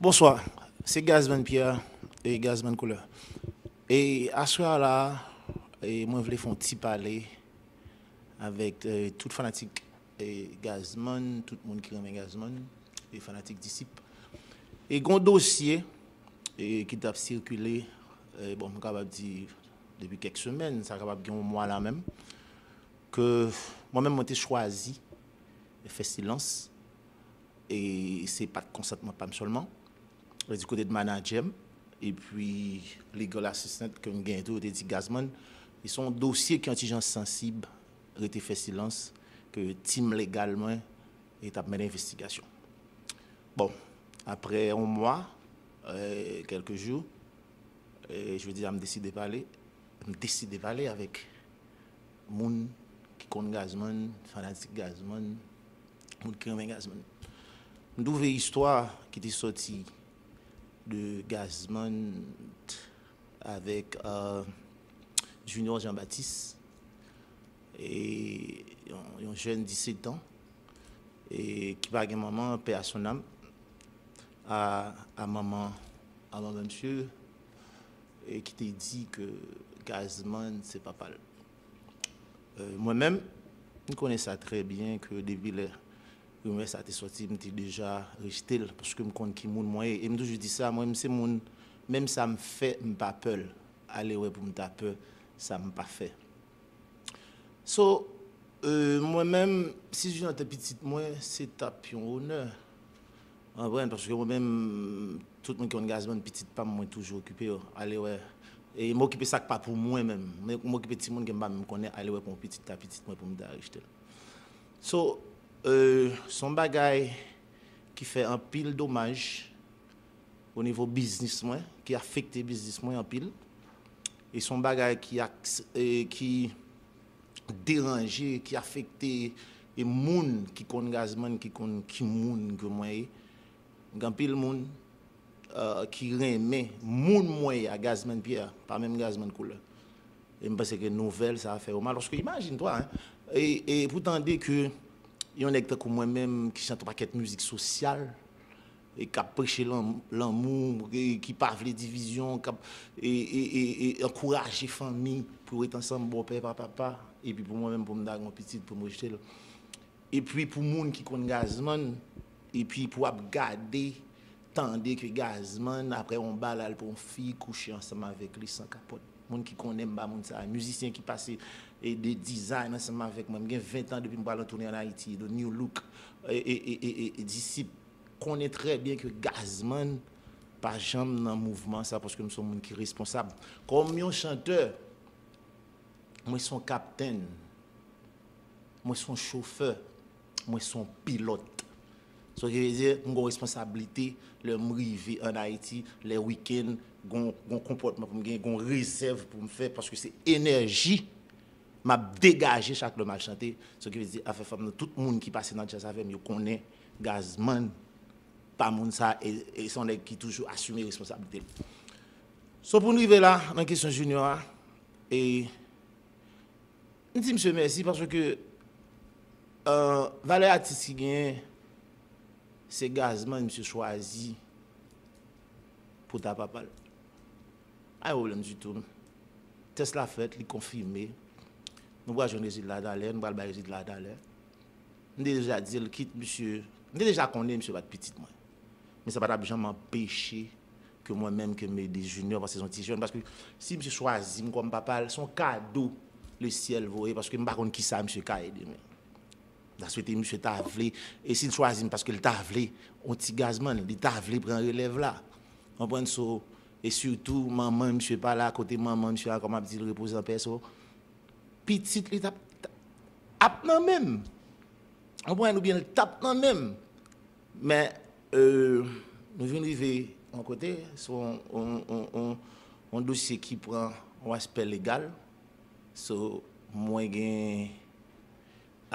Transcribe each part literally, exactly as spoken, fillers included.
Bonswa, se Gazman Pierre e Gazman Koulè. E aswè a la, e mwen vle fè yon ti pale avèk e, tout fanatik e, Gazman, tout moun ki renmen Gazman, e fanatik Disip. E gon dosye e, ki t ap sikile, e, bon, m kapab di depi kèk semèn, sa kapab gen yon mwa la menm, ke mwen menm mwen te chwazi fè silans, e se pa t konsantman pa m sèlman, e di kote de manadjè m, epi legal assistant ke m genyen tou, yo te di Gazman, e se yon dosye ki yon ti jan sansib, rete fè silans, ke tim legal mwen e t ap mennen envestigasyon. Bon, aprè yon mwa, e, kèlke jou, e, jodi a m deside pale, m deside pale avèk moun ki konn Gazman, fanatik Gazman, moun ki renmen Gazman. M twouve istwa ki te sòti de Gazman avèk e, Junior Jean Baptiste, e yon, yon jèn disèt an, e ki pa gen manman, paix à son âme, a, a manman, a manman misye, e ki te di ke Gazman se papa l. E, mwen menm, m konnen sa trè byen ke depi lè rimè sa te sòti, m te deja rejte l, paske m konn ki moun mwen ye. E m toujou di sa, mwen, m se moun, menm sa m fè, m pa pè l. Ale wè pou m ta pè sa m pa fè. So, e, mwen menm, si Junior te pitit mwen, se t ap yon onè. Ou konprann? Paske mwen menm, tout moun ki konn Gazman, pitit pa m, mwen toujou okipe yo. Ale wè. E m okipe sa k pa pou mwen menm. Men m okipe timoun ke m pa menm konnen, ale wè pou yon pitit ta pitit mwen pou m ta rejte l. So, e, se yon bagay ki fè anpil domaj o nivo biznis mwen, ki afekte biznis mwen anpil. E se yon bagay ki, e, ki deranje, ki afekte e moun ki konn Gazman, ki konn ki moun ke mwen ye. Gen anpil moun e, ki renmen moun mwen ye a, Gazman Pierre, pa menm Gazman Koulè. E m panse ke nouvèl sa a fè yo mal. Paske imajine twa, hein, e, e pou tande ke yon nèg tankou mwen menm ki chante yon pakèt mizik sosyal, e k ap preche lan- lanmou, e ki pa vle divizyon, k ap e, e, e, e ankouraje fanmi pou yo ret ansanm, bòpè pa papa, epi pou mwen menm pou m ta gen yon pitit pou m rejte l. Epi pou moun ki konn Gazman, epi pou ap gade, tande ke Gazman, aprè yon bal, al pran yon fi, kouche ansanm avèk li san kapòt. Moun ki konnen m ba moun sa, mizisyen ki pase e de design ansanm avèk mwen. M gen ven tan depi m pral an toune ann Ayiti, The New Look, e, e, e, e, e Disip konnen trè byen ke Gazman pa janm nan mouvman sa, paske m se yon moun ki responsab. Kòm yon chantè, mwen se yon kaptenn, mwen se yon chofè, mwen se yon pilòt. Sa ki vle di, m gen yon responsablite lè m rive ann Ayiti, lè wikenn, gon, gon konpòtman pou m gen, gon rezèv pou m fè, paske se enèji m ap degaje chak lè m al chante. Sa ki vle di, afè fanm nan, tout moun ki pase nan djaz avè m, yo konnen Gazman pa moun sa, e, e se yon nèg ki toujou asime responsablite l. So, pou n rive la, nan kesyon Junior a, e, m di misye mèsi paske, e, valè atis ki genyen, se Gazman misye chwazi pou ta papa l. Pa gen pwoblèm ditou. Tès la fèt, li konfime. Nou pral jwenn rezilta talè, nou pral bay rezilta talè. M te deja di l, kit misye, m te deja konnen misye pa t pitit mwen. Men sa pa t ap janm anpeche ke mwen menm ke m ede Junior, paske se yon ti jèn. Paske si misye chwazi m kòm papa l, se yon kado lesyèl voye, paske m pa konn kisa misye ka ye demen. M ta swete misye ta vle, e si l chwazi m paske l ta vle, yon ti Gazman, li ta vle pran relèv la. Konprann? So, e sitou, manman misye pa la, kote manman misye a, kòm ap di l, repoze an pè, so, pitit li t ap, t ap nan men m. Konprann? Oubyen l t ap nan men m. Men, e, nou vin rive yon kote, se yon, yon, yon, yon, yon dosye ki pran yon aspè legal. So, mwen gen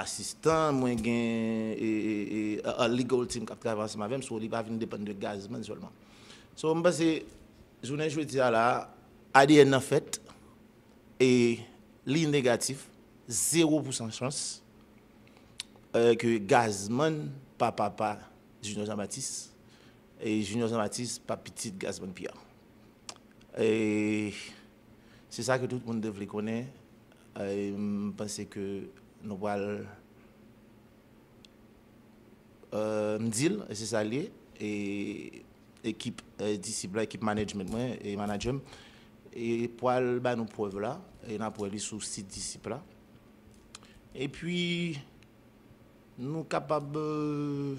asistan, mwen gen, e, e, e, a, a legal team k ap travay ansanm avè m, so li pa vin depann de Gazman sèlman. So, m panse, jounen jodi a la, A D N nan fèt, e li negatif, zewo pousan chans, e, ke Gazman pa papa Junior Jean Baptiste, E Junior Jean Baptiste pa pitit Gazman Pierre. E se sa ke tout moun te vle konnen. E m panse ke nou pral, e, m di l, e se sa l ye. E ekip, e, disip la, ekip management mwen e manager m, e pral ba nou prèv la. E n ap wè li sou sit disip la. Epi nou kapab, e,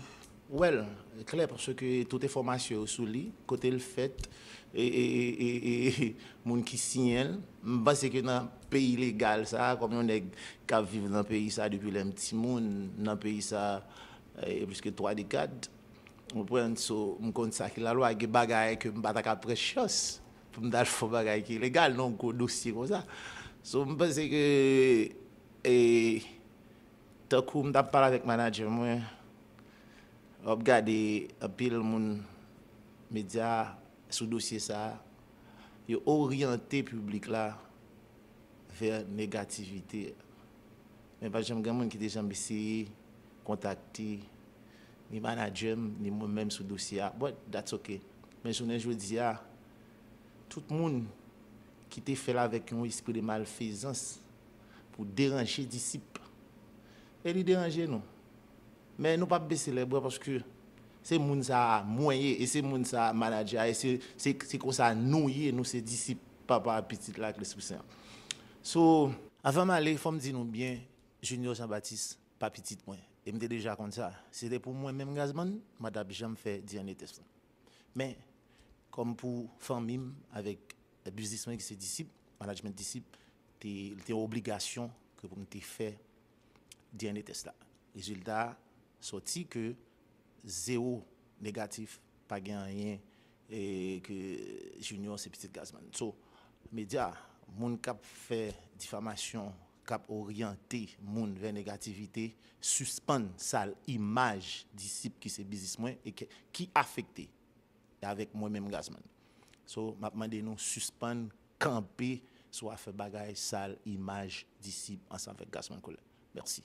wè l klè, paske tout enfòmasyon yo sou li, kote l fèt, e, e, e, e, e moun ki siyen l. M panse ke nan peyi legal sa, kòm yon nèg k ap viv nan peyi sa depi lè m timoun, nan peyi sa, e, plis ke twa dekad, ou konprann? So, m konn sa ki lalwa, gen bagay ke m pa ta ka pran chans pou m t al fè yon bagay ki ilegal nan yon gwo dosye konsa. So, m panse ke, e, tankou m t ap pale avèk manager mwen, w ap gade anpil moun medya sou dosye sa a, yo oryante piblik la vè negativite. Men pa t janm gen moun ki te janm eseye kontakte ni manager m, ni mwen menm sou dosye a. But that's ok. Men jounen jodi a, tout moun ki te fè l avèk yon espri de malfezans pou deranje disip, e li deranje nou. Men nou p ap bese lè bra paske se moun sa a mwen ye, e se moun sa a manager a, e se, se, se konsa nou ye, nou se disip Papa a, Pitit la ak Lespri Sen an. So, avan m ale, fò m di nou byen, Junior Jean Baptiste pa pitit mwen. E m te deja konn sa. Si se te pou mwen menm Gazman, m pa t ap janm fè D N A test la. Men, kòm pou fanmi m avèk biznis mwen ki se disip, management disip, te, li te yon obligasyon ke pou m te fè D N A test la. Rezilta a sòti ke zewo negatif, pa gen anyen, e ke Junior se pitit Gazman. So, medya, moun k ap fè difamasyon, k ap oryante moun vè negativite, sispann sal imaj disip ki se biznis mwen e ke, ki afekte avèk mwen menm Gazman. So, m ap mande nou sispann kanpe sou afè bagay sal imaj disip ansanm avèk Gazman Collet. Mèsi.